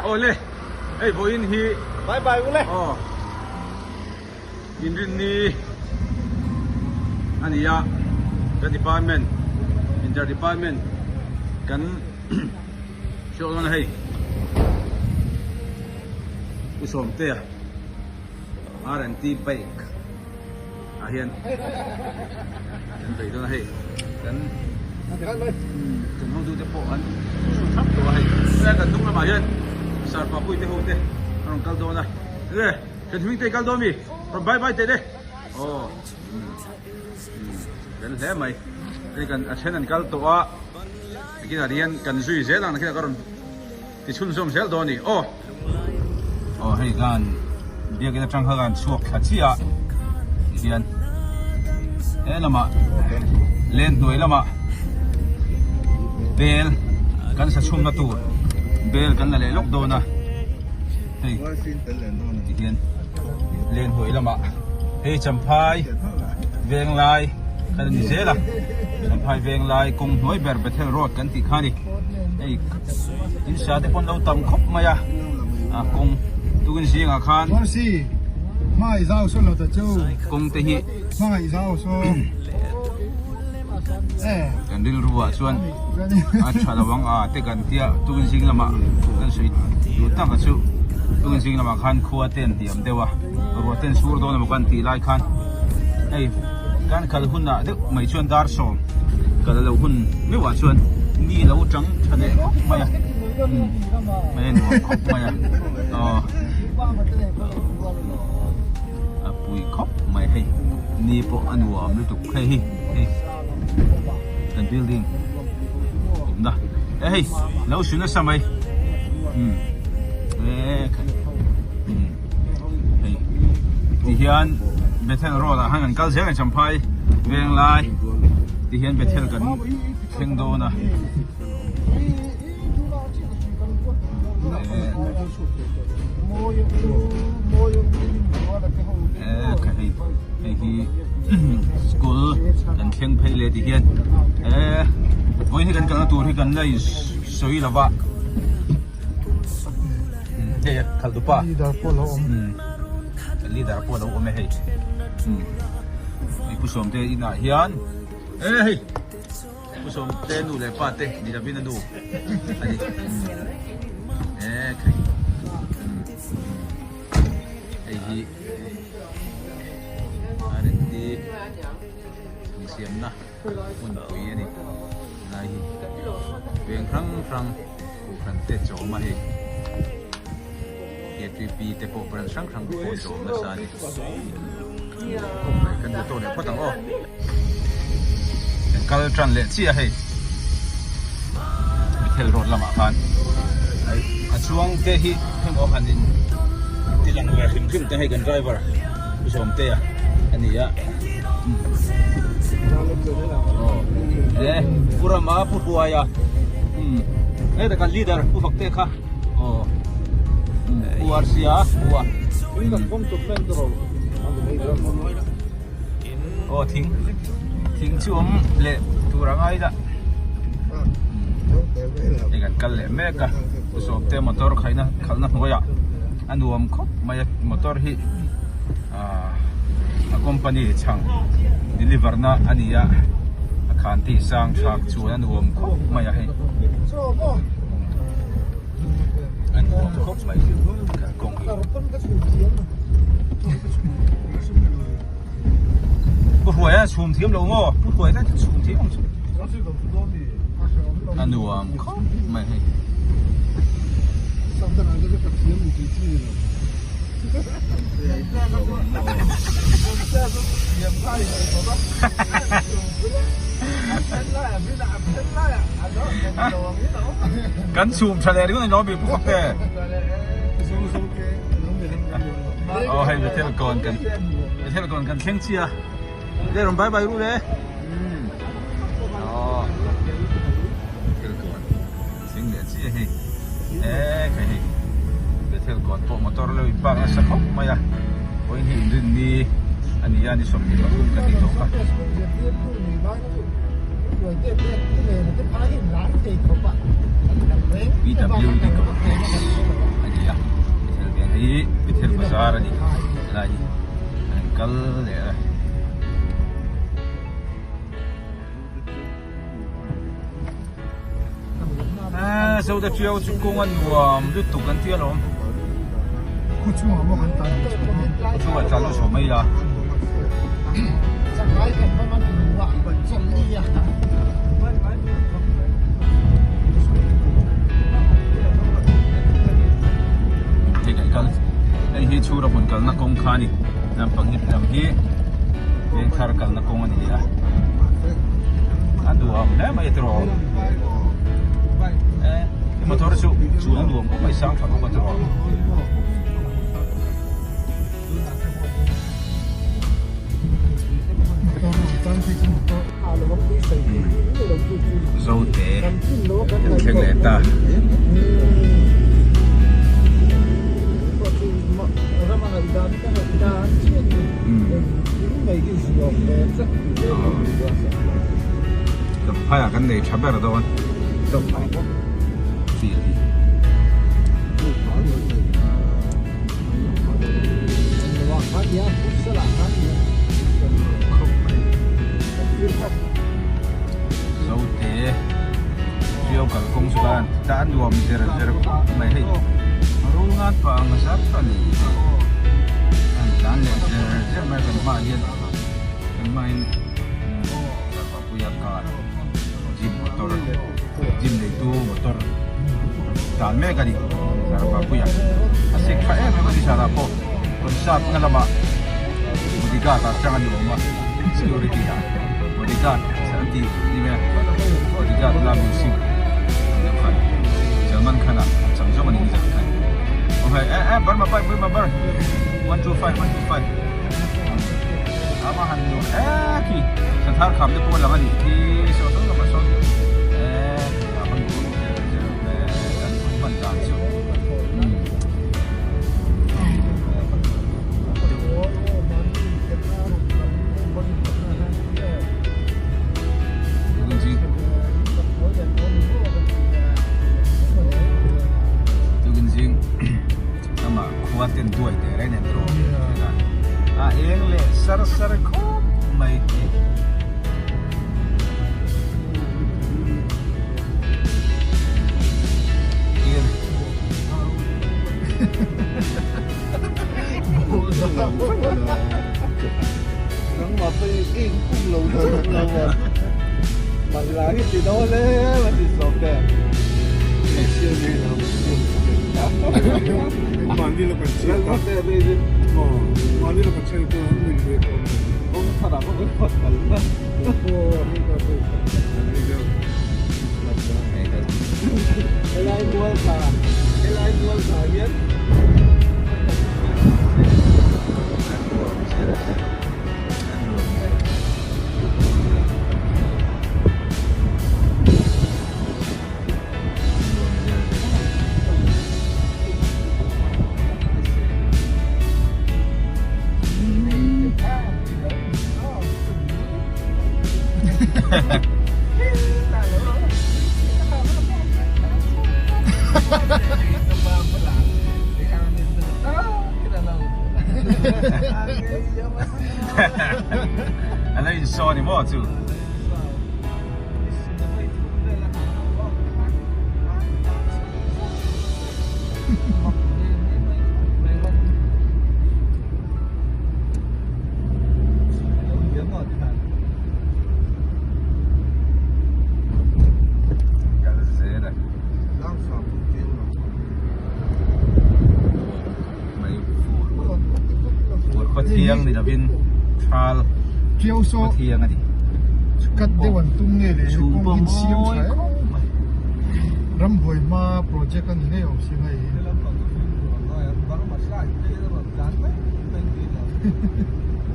Aw le, hei vawiin hi. Bye bye u le. Aw, inrinni a ni a, kan department, inter department kan hriat dawn a hei. Pu Sawmtea R&T bike. Ah hian kan bei dawn a hei kan kan hotu te pawh an thu thap tawh a hei helai kan hnung lamah hian sarpa pui te ho te an rawn kal dawn a enge kan hming te i kal dawn mi rawn bye bye teh le aw kan hle mai hei kan a then an kal tawh a nakinah hian kan zui zel ang nakinah ka rawn. Ti chhunzawm zel dawn a ni. Aw! Aw hei khan biakin atang kha khan chhuak thla chiah a tihian he lamah len hnuai lamah bel kan sa chhumna tur bel kan la leh lawk dawn a hei tihian len hnuai lamah hei champhai venglai kha a ni zel a champhai venglai kawng hnuai ber Bethel road kan tih kha a ni. Hei in sa te pawn lo tam khawp mai a a kawng tukin zingah khan kawng te hi kan rilru ah chuan a tha lo ang a te kan tia tukin zing lamah kan sawi duh tak a chu tukin zing lamah khan khua te an hniam deuh a ruah te an sur dawn emaw kan tih lai khan hei kan kal hunah deuh mai chuan dar sawm kal lo hun meuhah chuan ni lo tang tha leh khawp mai a umm mai a nuam khawp mai a aw a pui khawp mai hei ni pawh a nuam lutuk hei hi hei kan building awmna e hei lo su nasa mai umm e khai umm hei tihian Bethel road ah khan kan kal zel a Champhai Venglai tihian Bethel kan thleng dawn a hei hei hi school kan thleng phei leh tihian eh vawiin hi kan kalna tur hi kan la in sawi lo va hei khalh dupa leader pawh lo awm leader pawh lo awm e hei pu sawmte inah hian e hei Pu Sawmte nu leh pa te ni lovin a nu a ni. E khai. Hei hi R&D insiamna hmunpui a ni. Lai hi veng hrang hrang kohhran te chawm a hei. KTP te pawh branch hrang hrang te pawh chawm nasa a ni. Kan duh tawk leh phawt ang aw. Kan kal tan leh chiah a hei. Bethel road lamah khan a chuang te hi heng aw han in ti lang ve hrim hrim te hei kan driver Pu Sawmtea a ni a. E Pu Rama Pu Hruaia heta kan leader Pu Fakte kha aw Pu Rca Pu a. Aw thing thing chu awm leh tur a ngai dah hei kan kal leh mek a sawmte motor khaina khalhna hnuaiah a nuam khawp mai a motor hi ah a company chhang deliver na a ni a a khan tih sang thlak chuan a nuam khawp mai a hei a nuam khawp mai kan kawng hi. Pu Hruai a chhum thiam lo maw? Pu Hruai kha chhum thiam ang chu. A nuam khawp mai hei. Kan chhum tha leh ringawt a ni lo mi Pu Fakte. Aw hei Bethel kawn kan Bethel kawn kan thleng chiah a le rawn bye bye ru le aw Bethel kawn thleng leh chiah hei e khai hei Bethel kawn pawh motor lo in park nasa khawp mai a vawiin hi inrinni a ni a ni 23 ka tih tawh kha. PWD complex. Helai hi an kal leh a. Aaa Zote Tiau chu kawng a nuam lutuk an ti alawm. Khaw chungah maw kan tan leh chho dawn? Khaw chungah tlan leh chho mai a. Hei kan kal hei hi chhura hmun kalna kawng kha a ni naupang hi lam hi vengthar kalna kawng a ni a a nuam hle mai tiraw e motor chu chuan a nuam khawp mai sang tha bawk a tiraw. Zote kan thleng leh ta. Champhaiah kan nei tha ber dawn field hi. Zote Tiau kalkawng chu khan ta a nuam zer zer khawp mai hei rul ngat pah ang zar a ni an tlan leh zer zer mai kan hmaah hian kan hmaah hian Darpapuia car jeep motor jeep neitu motor tlan mek a ni Darpapuia a sik tha em em a ni zan ah pawh concert na lamah bodyguard ah chang a ni awm a security ah bodyguard an tih ni mai a bodyguard la music ang deuh khan Salman Khan ah chang zawng a ni nizan khan aw hei eh eh Burma bike Burma bar 125 125 ama han nu eh khi Santhar kham te pawh a lang a nih khi saw saw lamah sawn eh a han nu eh an hman dan chu Tukin zing lamah khua ten duai teh reng nen tawh a eng leh sar sar khawp mai. A lo insaw ni maw chu? Kal zel a. Mai fur fur khaw thiang ni lovin thal khaw thiang a ni. Cut deuh an tum nge leh kawng in siam tha em mai. Rambuai hma project a ni ngei awm si hei.